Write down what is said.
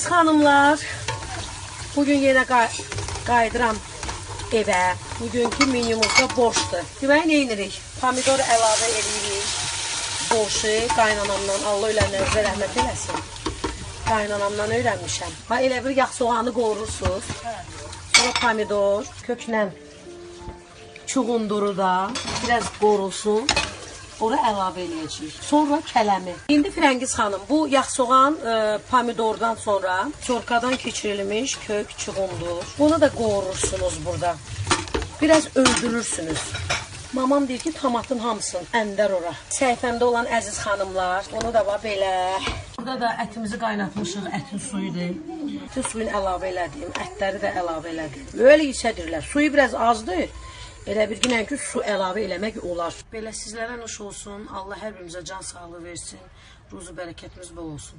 xanımlar, bugün yenə qayıdıram evə. Bugünkü menyumuzda borşdur. Deməli, nə edirik? Pomidor əlavə edirik. Borşu qaynanamdan, Allah ölənlərinizə rəhmət eləsin. Qaynanamdan öyrənmişəm. Ha, elə bir yağ soğanı qovurursunuz. Sonra pomidor, köklə çuğunduru da biraz qorulsun. Ora əlavə eləyəcəyik. Sonra kələmi. İndi Firəngiz xanım, bu yağ soğan pomidordan sonra çorkadan keçirilmiş kök çuğundur. Bunu da qovurursunuz burada. Biraz öldürürsünüz. Mamam deyir ki, tomatın hamısını əndər ora. Səhifəmdə olan əziz xanımlar, bunu da bax belə. Burada da ətimizi qaynatmışıq, ətin suyudur. Ətin suyunu əlavə elədim, ətləri də əlavə elədim. Belə yesədirlər. Suyu biraz azdır. Elə bir günən ki, su əlavə eləmək olar. Belə sizlərə nuş olsun. Allah hər birimizə can sağlığı versin. Ruzu bərəkətimiz bol olsun.